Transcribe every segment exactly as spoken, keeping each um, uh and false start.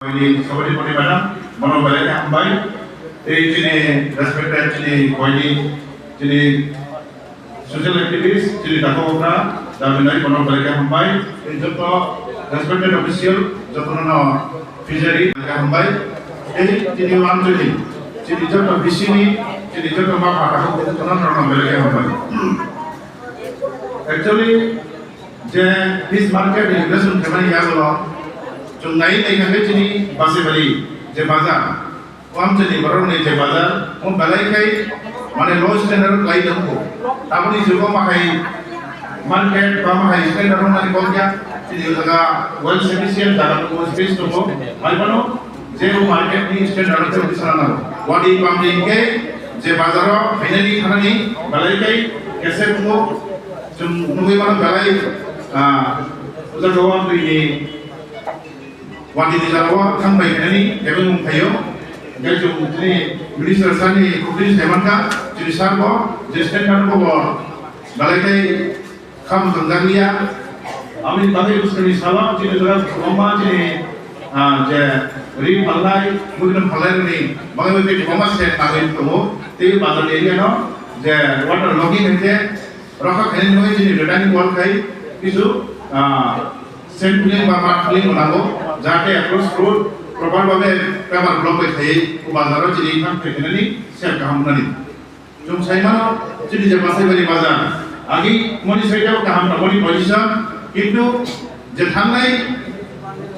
Koini Sabari Pati madam, bono belai khe hambai. Tei chini respected chini koini, chini social activist, chini takhuk okra, Dabi Nai, bono belai khe hambai. Tei joto respected official, jotono no pijari belai khe hambai. Tei chini Amcholi, chini joto B C ni, chini joto ma pha takhuk, jotono no belai khe hambai. Actually, je fish market regulation khaimani yagulo, chwng nai nai khe chini Basibari je bazar, o Amcholi borokni je bazar, o belai khai mane low standard khlai tongkho. Taboni jugo mahai market ba mahai standard wngmani kok ya, chini o jaga well sufficient jaga tongo, space tongo, hai phano je o market ni standard khe bwsana nango. Wadi pamdi hinkhe je bazaro phainani thanani belai khai kese tongo. Chwng nugwi mano belai, ah, o jaga o amtwi ni wadi ni jora o thang bai khainani tebeng mung phaio. Hingke chwng chini minister sir ni khukti sai mankha, chini sir bo je standard bo bo belai khai kham thang jak liya. Aboni bagwi bwskangni salo chini jaga kwbangma chini, ah, je ri phalnai, muitum phalnai rokni bagwi bai kwbangma set nangwi tongo. Tei bazar area no je water logging hinkhe rokha khainani bagwi chini retaining wall khai kisu, ah, sand filling ba mud filling rwnango, jahate approach road proper babe paver block bai khaiwi o bazaro chini thang phai khainani set kaham wngnani. Chwng sai mano, chini je Basaibari bazar, agi moni side o kaham tongmani position, kintu je thangnai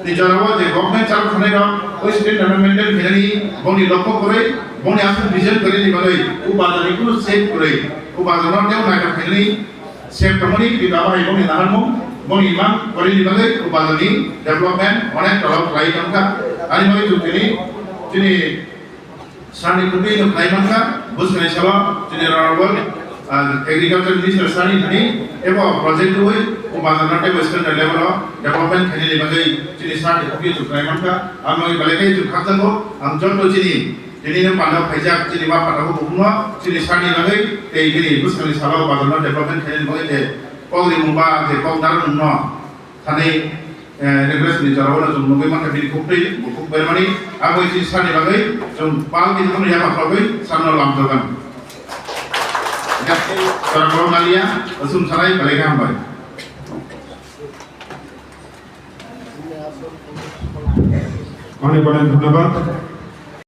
ni jorao je government chalo thangnai rok, oi student development maintain khainani bongni lokho kwrwi, bongni aswk vision kwrwi ni bagwi, o bazar ni kunu shape kwrwi, o bazar no tei naithok khainani shape tongmani, kintu abo hai bongni naharmung, bongni imang kwrwi ni bagwi, o bazar ni development onek tolok khlai tongkha. Ani bagwi chwng tini, chini Sani kwtwi no khlai mankha, bwskanai salo chini honorable, ah, agriculture minister sani thani ebo project twi o bazar no tei western level o development khainani bagwi chini sani kwtwi no khlai mankha. Ang bagwi belai khe chwng khakchangkho, ang joto chini tini no panda phaijak chini ma panda bo bukhukno chini sani bagwi tei bini bwskanai salo bazar no development khainani bagwi je kok rimung ba je kok narwkmung no Thani, eh, Congress ni jorao no chwng nugwi mankha bini khuktwi, bukhuk bermani, abo chini sani bagwi chwng pal khe jotono yama khlogwi samno lamjagan. Jora kolom naliya, aswm sanai belai khe hambai. Onek onek dhonnobad.